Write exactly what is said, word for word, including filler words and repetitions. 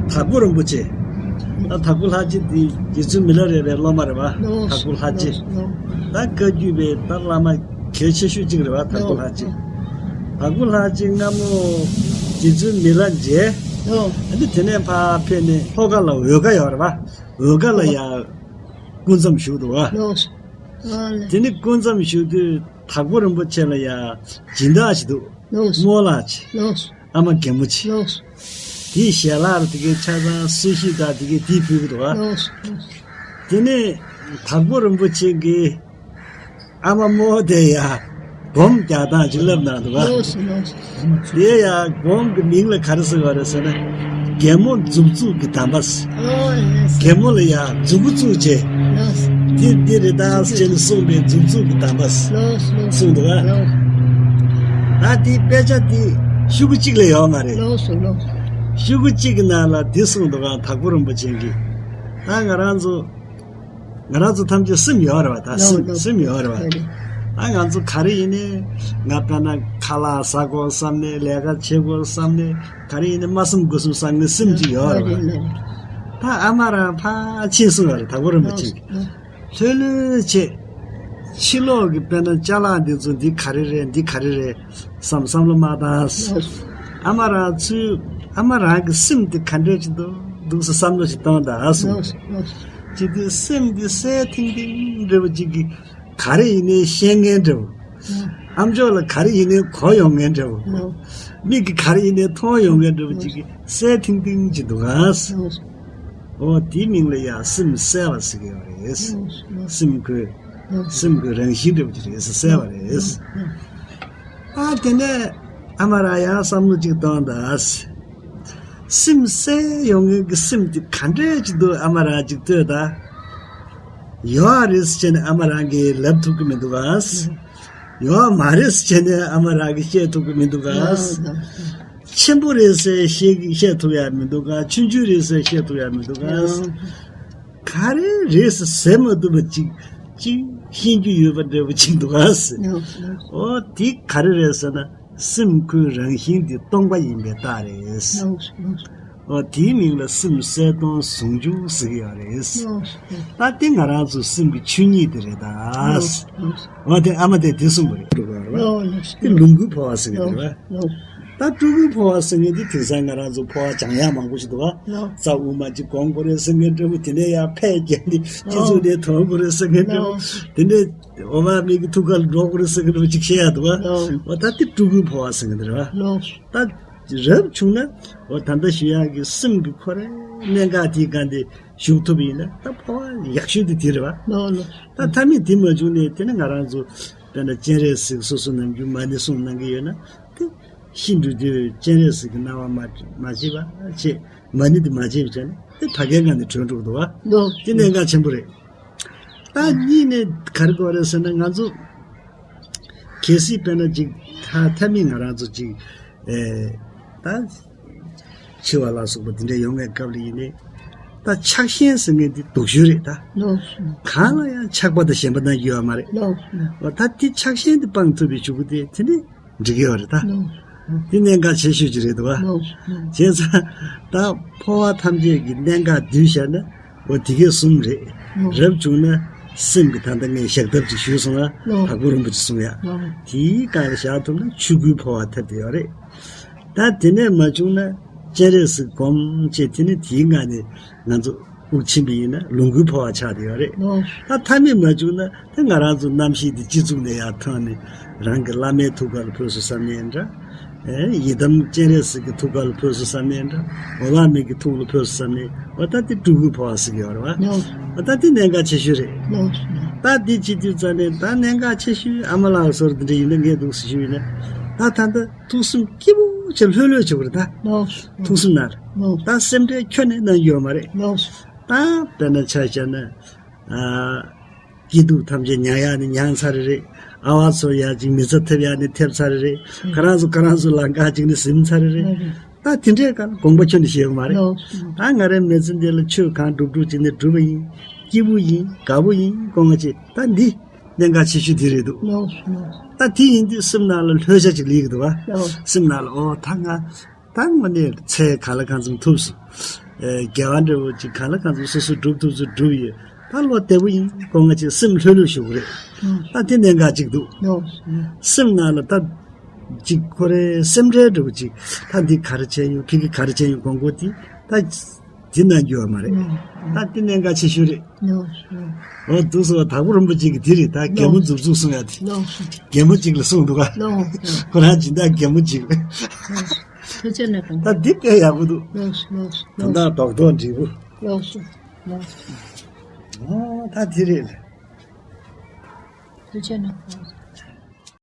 དྭགས་པོ་རིན་པོ་ཆེ། ད་དྭགས་པོ་ལྷ་རྗེ་འདི་རྗེ་བཙུན་མི་ལ་རས་པའི་སློབ་མ་རེད་བ། ལགས། དྭགས་པོ་ལྷ་རྗེ། ལགས། ལགས། ད་བཀའ་བརྒྱུད་པའི་ད་བླ་མ་གལ་ཆེ་ཤོས་གཅིག་རེད་བ། དྭགས་པོ་ལྷ་རྗེ། ལགས། དྭགས་པོ་ལྷ་རྗེ་སྔ་མོ་རྗེ་བཙུན་མི་ལ་མཇལ། ལགས། ཨ་ནི་དེ་ནས་ཕར་ཕེབས་ནས་ལྷོ་ཁ་ལ་འོལ་ཁ་ཡོད་རེད་བ། འོལ་ཁ་ལ་ཡ་སྐུ་མཚམས་བཞུགས་འདུག་བ། ལགས། ཨ་ལེ། དེ་ནི་སྐུ་མཚམས་བཞུགས་དུས་དྭགས་པོ་རིན་པོ་ཆེ་ལ་ཡ་སྦྱིན་བདག་ཅིག་འདུག། ལགས། རྨོ་ལགས་ཅིག། ལགས། ཨ་མ་རྒན་མོ་ཅིག། ལགས། དེའི་ཞལ་ལག་དེ་གའི་ཆ་ཚང་གསོལ་ཞིག་དང་དེ་གའི་དེའི་ཕུལ་གི་འདུག་བ། ལགས། ལགས། དེ་ནས་དྭགས་པོ་རིན་པོ་ཆེ་གིས་ཨ་མ་རྨོ་དེ་ཡ་སྒོམ་རྒྱག་སྟངས་ཅིག་བསླབ་གནང་འདུག་བ། ལགས། ལགས། དེ་ཡ་སྒོམ་གྱི་མིང་ལ་ག་རེ་ཟེར་བ་རེད་ཟེར་ན། རྒན་མོ་མཛུབ་བཙུགས་ཀྱི་གདམས་པ། ཨོ་ལགས། རྒན་མོ་ལ་ཡ་མཛུ་གུ་བཙུགས་བྱས། ལགས། འདི་འདི་རེད་ད་ཟེར་ནས་གསུངས་པའི་མཛུབ་བཙུགས་ཀྱི་གདམས་པ། ལགས། ལགས། གསུངས་འདུག་བ། ལགས། ད་དེའི་དཔེ་ཆ་དེ་ཤོག་གུ་གཅིག་ལས་ཡོད་མ་རེད། ལགས་སོ། ལགས། ཤོག་གུ་གཅིག་གི་ནང་ལ་དེ་གསུངས་འདུག་ག། དྭགས་པོ་རིན་པོ་ཆེ་གིས། ད་ང་རང་ཚོ་ང་རང་ཚོ་ཐམས་ཅད་སེམས་ཡོད་རེད་བ། ད་སེམས། ལགས། སེམས་ཡོད་རེད་བ། ལགས། ད་ང་ཚོ་ག་རེ་ཡིན་ནའི་ང་དཔེར་ན་ཁ་ལག་ཟ་དགོས་བསམ་ནའི་ལས་ཀ་བྱེད་དགོས་བསམ་ནའི་ག་རེ་ཡིན་ནའི་མ་བསམ་དགུ་བསམ་བསམ་ནའི་སེམས་ཅིག་ཡོད་རེད་བ། ལགས། ལགས། ད་ཨ་མ་རང་ཕར་ཕྱིན་སོང་བ་རེད། དྭགས་པོ་རིན་པོ་ཆེ། ལགས། ལྷོད་ལྷོད་བྱས། ཕྱི་ལོགས་ཀྱི་དཔེར་ན་ཅ་ལག་འདི་ཚོ་འདི་ག་རེ་རེད། འདི་ག་རེ་རེད་བསམ་བསམ་བློ་མ་བཏང་། ཨ་མ་རང་ཚོའི་ཨ་མ་རང་གི་སེམས་དེ་ག་འདྲས་ཅིག་འདུག་འདུག་ཟེར་བསམ་བློ་ཞིག་གཏོང་དང་ཨ་སོང་། ཅི་སྟེ་སེམས་འདི་གསལ་ཐིང་ཐིང་འདྲ་བོ་ཅིག་གིས་ག་རེ་ཡིན་ནའི་ཤེས་མཁན་འདྲ་བོ། ཨ་མཆོག་ལ་ག་རེ་ཡིན་ནའི་གོ་ཡོང་མཁན་འདྲ་བོ། མིག་གིས་ག་རེ་ཡིན་ནའི་མཐོང་ཡོང་མཁན་འདྲ་བོ་ཅིག་གིས་གསལ་ཐིང་ཐིང་ཅིག་འདུག་ཨ། འོ་དེའི་མིང་ལ་ཡང་སེམས་གསལ་བ་ཟེར་གྱི་ཡོད་རེད། སེམས་ཁོའི་སེམས་ཁོའི་རང་བཞིན་འདྲ་བོ་ཅིག་རེད་ཟེར་གསལ་བ་རེད། ཨ་དེ་ནས་ཨ་མ་རང་ཡང་བསམ་བློ་ཅིག་གཏོང་དང་། སེམས་གསལ་ཡོང་མཁན་གྱི་སེམས་དེ་ག་འདྲས་ཅིག་འདུག་ཨ་མ་རང་ཅིག་ལྟོས་དང་། ཡོད་རེད་ཟེར་བྱས་ནས་ཨ་མ་རང་གིས་ལབ་ཐུབ་ཀྱི་མི་འདུག་ག། ཡོད་མ་རེད་ཟེར་བྱས་ནས་ཨ་མ་རང་གིས་བཤད་ཐུབ་ཀྱི་མི་འདུག་ག། ཆེན་པོ་རེད་ཟེར་བཤད་བཤད་ཐུབ་ཡ་མི་འདུག་ག། ཆུང་ཆུང་རེད་ཟེར་བཤད་ཐུབ་ཡ་མི་འདུག་ག། ག་རེ་རེད་ཟེར་ཟེར་མ་ཐུབ་པ་ཅིག་ཅིག་ཤེས་རྒྱུ་ཡོད་པ་འདྲ་བོ་ཅིག་འདུག་ག་ཟེར། ཨོ་དེ་ག་རེ་རེད་ཟེར་ན། སེམས་ཁོའི་རང་བཞིན་དེ་སྟོང་པ་ཡིན་པའི་རྟགས་རེད། ལགས་སོ། ལགས་སོ། ཨོ་དེའི་མིང་ལ་སེམས་གསལ་སྟོང་ཟུང་འཇུག་ཟེར་གྱི་ཡོད་རེད། ལགས་སོ། ད་དེ་ང་རང་ཚོ་སེམས་ཀྱི་ཆོས་ཉིད་དེ་རེད་ད། ལགས་སོ། ལགས་སོ། ཨོ་དེ་ཨ་མ་དེ་དེ་གསུངས་པ་རེད། ལགས་སོ། དེ་ལོངས་སྐུའི་འཕོ་བ་ཟེར་གྱི་རེད་བ། ལགས་སོ། ད་སྤྲུལ་སྐུའི་འཕོ་བ་ཟེར་མཁན་དེ་དེང་སང་ང་རང་ཚོ་འཕོ་བ་སྦྱང་ཡག་མང་པོ་ཞིག་འདུག་བ། ལགས་སོ། རྩ་དབུ་མ་གཅིག་སྒོམ་དགོས་རེད་ཟེར་མཁན་འདྲ་བོ། དེ་ནས་ཡར་ཕར་བརྒྱབ་ནས་སྤྱི་གཙུག་ནས་ཐོན་དགོས་རེད་ཟེར་མཁན་འདྲ་བོ། ལགས་སོ། དེ་ནས། འོ་མ་མི་གི་ཐུགས་ཀ་ལ་འགྲོ་དགོས་རེད་ཟེར་གི་འདྲ་བོ་ཅིག་བཤད་ཡ་འདུག་བ། ལགས། འོ་ད་དེ་སྤྲུལ་སྐུའི་འཕོ་བ་ཟེར་གི་འདུག་རེད་བ། ལགས། ད་རབ་བྱུང་ན་འོ་ད་ལྟ་ཞུ་ཡག་གི་སེམས་ཀྱི་ཁོ་རའི་གནད་འགག་དེའི་སྒང་དེ་ཞུགས་ཐུབ་པ་ཡིན་ན་ད་འཕོ་བ་ཡག་ཤོས་དེ་དེ་རེད་བ། ལགས་ལགས། ད་མཐའ་མེད་དེ་མ་བྱུང་ནས་དེ་ནི་ང་རང་ཚོ་དཔེར་ན་སྤྱན་རས་གཟིགས་སོ་སོ་ནམ་རྒྱུན་མ་ཎི་གསུང་གནང་གི་ཡོད་ན་དེ་ཤི་འགྲོ་དུས་སྤྱན་རས་གཟིགས་ཀྱི་སྣང་བ་མ་མ་བྱེད་པ་བྱེད། མ་ཎི་དེ་མ་བྱེད་པ་བྱས་ན་དེ་ཕ་གའི་སྒང་ནས་གྲོལ་འགྲོ་གི་འདུག་བ། ལགས། དེ་གནད་འགག་ཆེན་པོ་རེད། ད་གཉིས་ནས་ག་རེ་དགོས་རེད་ཟེར་ན་ང་ཚོ་གལ་སྲིད་དཔེར་ན་ཅིག་ད་མཐའ་མི་ང་རང་ཚོ་ཅིག་ཨེ་ད་འཆི་བ་ལ་སོགས་པ་དེ་འདྲ་ཡོང་བའི་སྐབས་ལ་ཡིན་ནའི་ད་ཆགས་ཞེན་ཟེར་མཁན་དེ་སྡུག་ཤོས་རེད་ད། ལགས། གང་ལ་ཡང་ཆགས་པ་དང་ཞེན་པ་གནང་རྒྱུ་ཡོད་མ་རེད། ལགས། འོ་ད་དེ་ཆགས་ཞེན་དེ་སྤང་ཐུབ་པའི་གཞུག་གུ་དེ་དེ་ནི་འགྲིག་གི་ཡོད་རེད་ད། ལགས། དེ་གནད་འགག་ཆེ་ཤོས་ཅིག་རེད་འདུག་བ། ལགས། བྱས་ཙང་ད་འཕོ་བ་ཐམས་ཅད་ཀྱི་གནད་འགག་བསྡུས་བཞག་ན་འོ་དེ་གས་གསུམ་རེད། ལགས། རབ་བྱུང་ན་སེམས་ཀྱི་ད་ལྟ་ངས་བཞག་ཐབས་ཅིག་ཞུས་སོང་ང་། ལགས། དྭགས་པོ་རིན་པོ་ཆེ་གསུང་ཡ། ལགས། དེའི་སྒང་ལ་བཞག་ཐུབ་ན་ཆོས་སྐུའི་འཕོ་བ་ཐེབས་བསྡད་ཡོད་རེད། ད་དེ་ནས་མ་བྱུང་ན་སྤྱན་རས་གཟིགས་སྒོམ་བྱས་དེ་ནས་དེའི་སྒང་ནས་ང་ཚོ་དབུགས་ཕྱིན་པ་ཡིན་ན་ལོངས་སྐུའི་འཕོ་བ་ཆགས་བསྡད་ཡོད་རེད། ལགས། ད་མཐའ་མེད་མ་བྱུང་ན། དེ་ང་རང་ཚོ་རྣམ་ཤེས་དེ་སྤྱི་གཙུག་ནས་ཡར་ཐོན་ནས་རང་གི་བླ་མའི་ཐུགས་ཀ་ལ་འཕོས་སོང་བསམ་ནའི་འདྲ། ཨེ་ཡི་དམ་སྤྱན་རས་གཟིགས་ཀྱི་ཐུགས་ཀ་ལ་འཕོས་སོང་བསམ་ནའི་འདྲ། འོ་མ་མི་གི་ཐུགས་ལ་འཕོས་སོང་བསམ་ནའི་འོ་ད་དེ་སྤྲུལ་སྐུའི་འཕོ་བ་ཟེར་གྱི་ཡོད་རེད་བ། ལགས། འོ་ད་དེ་གནད་འགག་ཆེ་ཤོས་རེད། ལགས། ད་དེ་བྱེད་དུས་ཙམ་ནས་ད་གནད་འགག་ཆེ་ཤོས་ཨ་མ་ལགས་སོར་དེ་འདྲ་ཡིན་ན་ངས་འདུག་སེ་ཞུས་ཡིན་ན། ད་ད་ལྟ་ཐུགས་སེམས་སྐྱིད་པོ་བྱས་ལྷོད་ལྷོད་བྱེད་དགོས་རེད་ད། ལགས། ཐུགས་སེམས་ནང་ལ། ལགས། ད་སེམས་ཁྲལ་ཁྱོན་ནས་གནང་རྒྱུ་ཡོད་མ་རེད། ལགས། ད་དཔེར་ན་ཆ་བཞག་ན། ཨ། སྐྱིད་སྡུག་ཐམས་ཅད་མྱངས་ཡག་ནི་མྱངས་ཚར་རེད། ཨ་བ་ཚོར་ཡག་ཅིག་མི་ཚེ་ཐེབས་ཡག་ནི་ཐེབས་ཚར་རེད། ཁོ་རང་ཚོ་ཁོ་རང་ཚོ་ལམ་ཁ་ཅིག་ནི་ཟིན་ཚར་རེད། ད་དེ་འདྲའི་སྒང་དགོངས་པ་ཁྱོན་ནས་བཞེས་ཡོད་མ་རེད། ད་ང་རའི་མི་ཚེ་འདི་ལ་ཆོས་གང་སྒྲུབ་སྒྲུབ་ཅིག་ནི་སྒྲུབ་པ་ཡིན། སྐྱིད་པོ་ཡིན། དགའ་པོ་ཡིན་དགོངས་པ་བཞེས། ད་འདི་གནད་འགག་ཆེ་ཤོས་དེ་རེད་འདུག། ད་དེ་ཡིན་དུས་སེམས་ནང་ལ་ལྷོད་ཆ་ཅིག་སླེབས་ཀྱི་འདུག་བ། སེམས་ནང་ལ་ཨོ་ད་ང་། ད་དངོས་གནས་ཚེ་ག་ལ་གང་འཚམ་ཐུབ་སོང་། དགེ་བ་འདྲ་བོ་ཅིག་གང་ལ་གང་འཚམ་སོ་སོ་སྒྲུབ་ཐུབ་ཚོ་སྒྲུབ་ཡོད། ད་བློ་བདེ་པོ་ཡིན་སྐོང་ང་ཅིག་སེམས་ལྷོད་ལྷོད་ཞུ་གི་རེད། ད་དེ་གནད་འགག་ཅིག་འདུག་སེམས་ནང་ལ་ད་ཅིག་ཁོ་རེ་སེམས་ཁྲལ་འདྲ་བོ་ཅིག་ད་འདི་ག་རེ་བྱས་ཡོང་ཕི་གི་ག་རེ་བྱས་ཡོང་དགོངས་སྐོར་དེ་ད་དེ་ན་རྒྱུ་བ་མ་རེད། ད་དེ་གནད་འགག་ཆེ་ཤོས་རེད། འོ་འདུག་སོ་དྭགས་པོ་རིན་པོ་ཆེ་གི་དེ་རེད། ད་རྒན་མོ་མཛུབ་ཚུགས་གསུང་ཡ་དེ། རྒན་མོ་གཅིག་ལ་གསུངས་འདུག་ག་ཁོ་རང་སྦྱིན་བདག་རྒན་མོ་གཅིག་ཐུགས་རྗེ་གནང་། ད་འདི་དཔེ་ཡག་པོ་འདུག་ལགས་སོ་ལགས་སོ་ད་ལྟ་རྡོག་རྡོག་འགྲིག་པོ། ལགས་སོ་ལགས་སོ། ཨོ་ད་དེ་རེད། ཐུགས་རྗེ་གནང་།